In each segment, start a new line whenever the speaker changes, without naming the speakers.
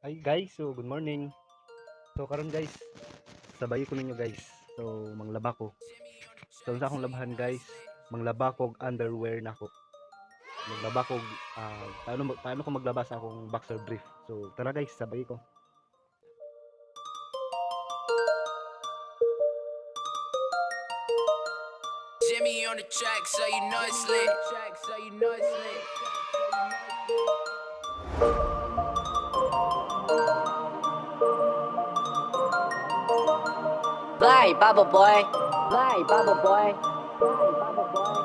Hi guys, so good morning. So karon guys, sabay ko ninyo guys. So manglaba ko. So unsa akong labhan guys, manglaba ko og underwear nako. Maglaba ko og, paano ko maglaba sa akong boxer brief. So tara guys, sabay ko.
Jimmy on the track, so you know it's lit. So you know it's lit.
Bye, Bubble Boy. Bye, Bubble Boy. Bye, Bubble Boy.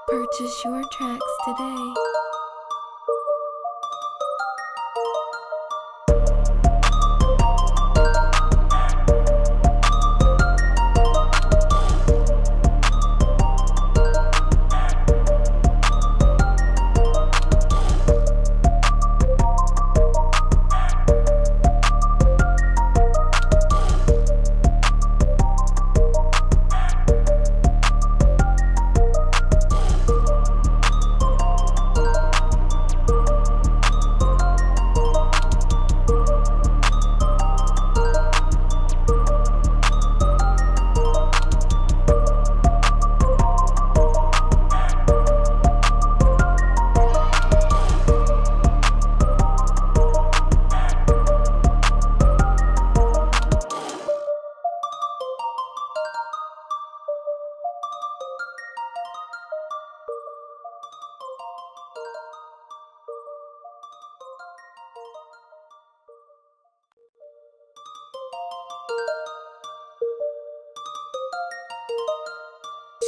Purchase your tracks today.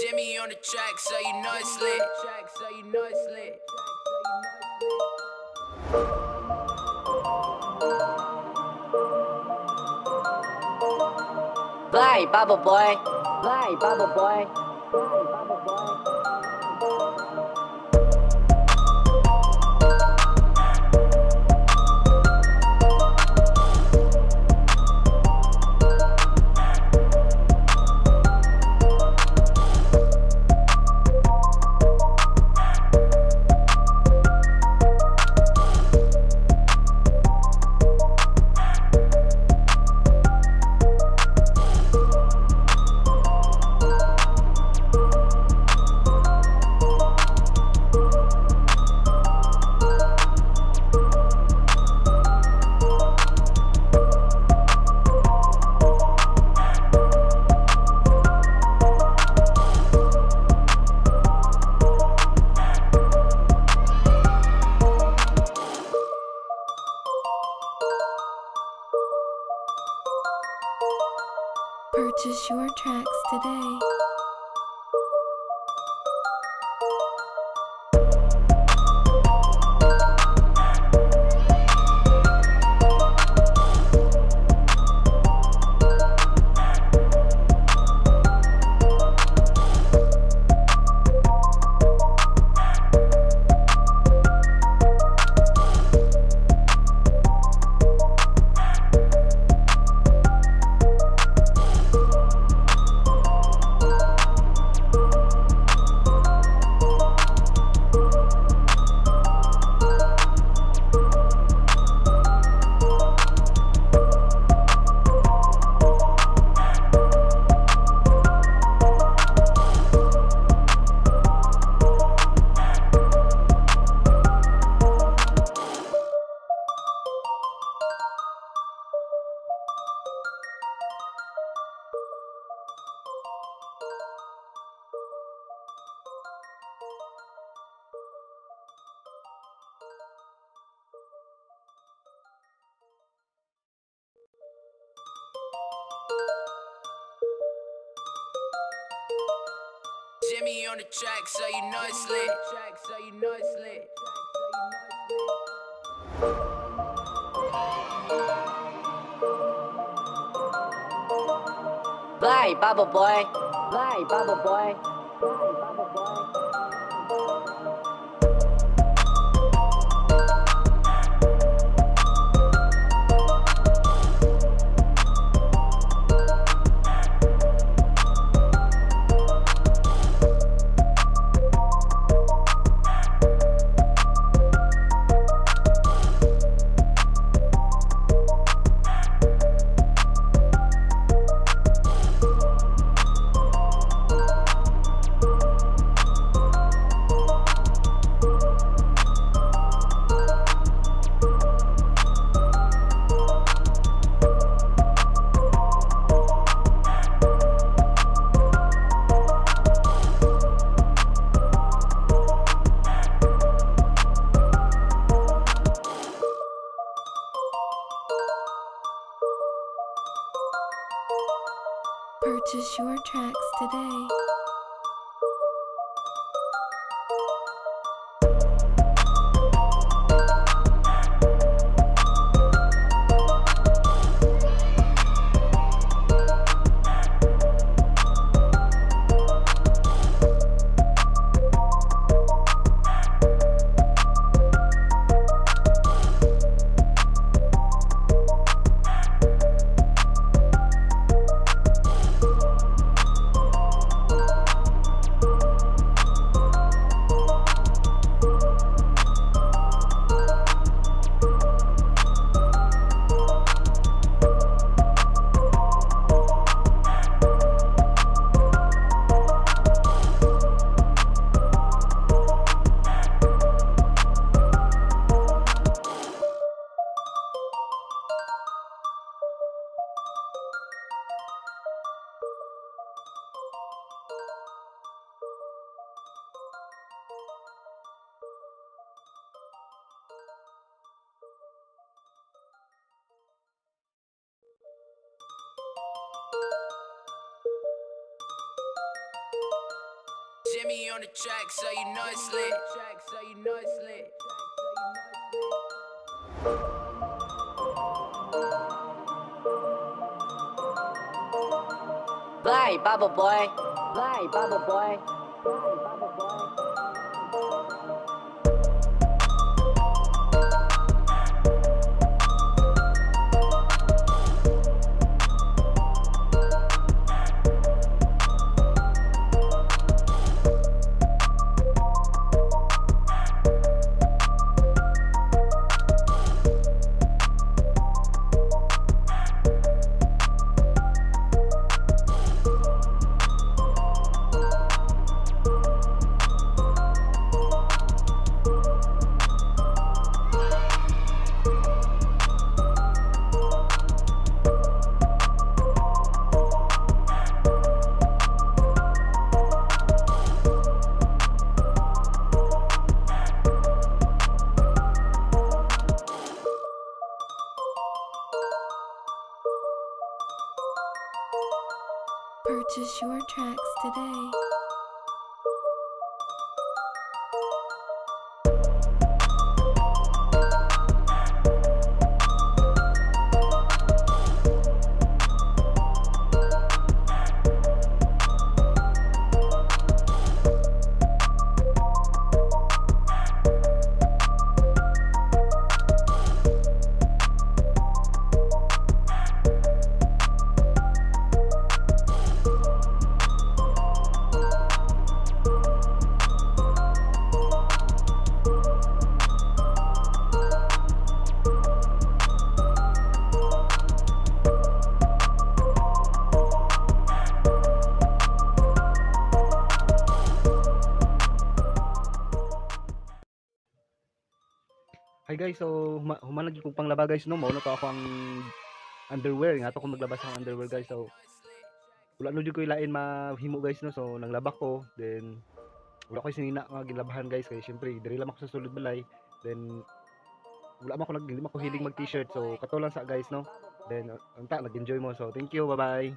Jimmy on the track, so you know it's lit. So you know it's lit.
Bye, Bubble Boy. Bye, Bubble Boy. Bye, Bubble Boy.
Purchase your tracks today.
Jimmy on the track, so you know it's lit. So you know it's lit.
Bye, Bubble Boy. Bye, Bubble Boy. Bye, Bubble Boy.
Purchase your tracks today.
Jimmy on the track, so you know it's lit. So you know it's lit.
Bye, Bubble Boy. Bye, Bubble Boy. Bye, Bubble Boy.
Purchase your tracks today.
Hi guys, so human lagi kong panglaba guys, no, mao na to ako ang underwear nga to ko maglabas ang underwear guys. So wala no jud ko ilain mahimo guys, no. So nanglaba ko, then wala ko sinina nga gilabahan guys kay syempre diri lang ako sa sulod balay, then wala man ko nag hindi man ko hilig mag t-shirt, so kato lang sa guys, no. Then unta nag-enjoy mo. So thank you, bye bye.